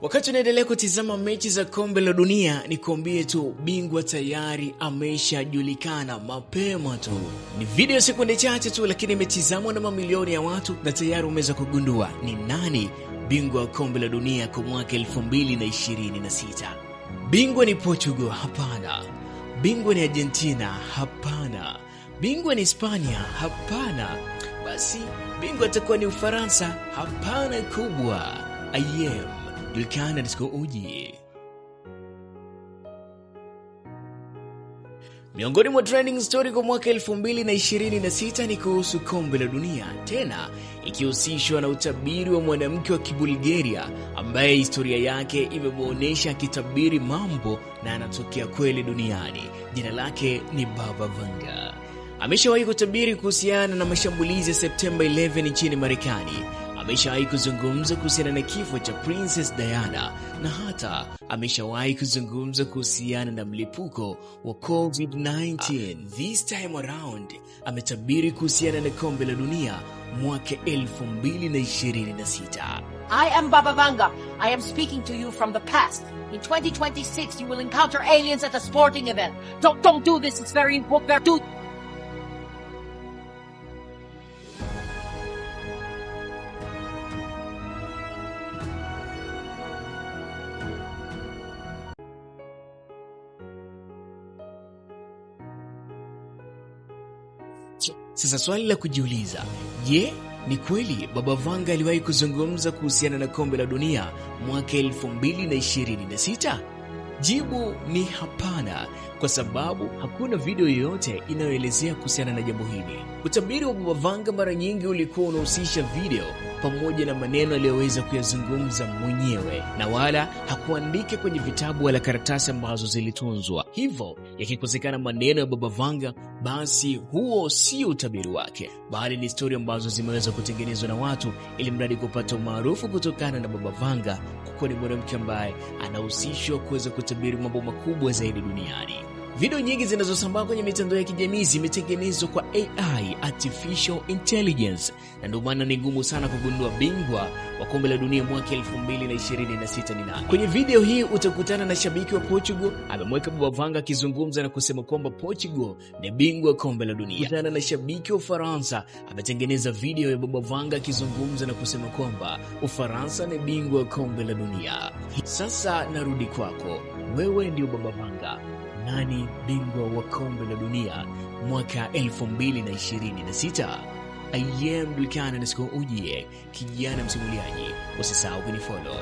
Wakati unaendelea kutizama mechi za kombe la dunia, nikuambie tu bingwa tayari ameshajulikana mapema tu. Ni video sekunde chache tu, lakini imetizamwa na mamilioni ya watu na tayari umeweza kugundua ni nani bingwa wa kombe la dunia kwa mwaka 2026. Bingwa ni Portugal? Hapana. Bingwa ni Argentina? Hapana. Bingwa ni Hispania? Hapana. Basi bingwa atakuwa ni Ufaransa? Hapana kubwa. I am Julikana Disco Uji. Miongoni mwa trending story kwa mwaka 2026 ni kuhusu kombe la dunia, tena ikihusishwa na utabiri wa mwanamke wa Kibulgaria ambaye historia yake imemwonyesha akitabiri mambo na anatokea kweli duniani. Jina lake ni Baba Vanga. Ameshawahi kutabiri kuhusiana na mashambulizi ya Septemba 11 nchini Marekani. Ameshawahi kuzungumza kuhusiana na kifo cha Princess Diana na hata ameshawahi kuzungumza kuhusiana na mlipuko wa COVID-19. This time around ametabiri kuhusiana na kombe la dunia mwaka 2026. I am Baba Vanga. I am speaking to you from the past. In 2026, you will encounter aliens at a sporting event. Don't do this. It's very important. Do Sasa swali la kujiuliza, je, ni kweli Baba Vanga aliwahi kuzungumza kuhusiana na kombe la dunia mwaka 2026? Jibu ni hapana, kwa sababu hakuna video yoyote inayoelezea kuhusiana na jambo hili. Utabiri wa Baba Vanga mara nyingi ulikuwa unahusisha video pamoja na maneno aliyoweza kuyazungumza mwenyewe na wala hakuandika kwenye vitabu wala karatasi ambazo zilitunzwa. Hivyo yakikosekana maneno ya Baba Vanga, basi huo sio utabiri wake, bali ni historia ambazo zimeweza kutengenezwa na watu ili mradi kupata umaarufu kutokana na Baba Vanga kuwa ni mwanamke ambaye anahusishwa kuweza kutabiri mambo makubwa zaidi duniani. Video nyingi zinazosambaa kwenye mitandao ya kijamii zimetengenezwa kwa AI, artificial intelligence, na ndio maana ni ngumu sana kugundua bingwa wa kombe la dunia mwaka 2026 ni nani. Kwenye video hii utakutana na shabiki wa Portugal amemweka Baba Vanga akizungumza na kusema kwamba Portugal ni bingwa wa kombe la dunia. Kutana na shabiki wa Ufaransa ametengeneza video ya Baba Vanga akizungumza na kusema kwamba Ufaransa ni bingwa wa kombe la dunia. Sasa narudi kwako, wewe ndio Baba Vanga. Nani bingwa wa kombe la dunia mwaka 2026? I am Dulkana Ujie, kijana msimuliaji. Usisahau kunifollow.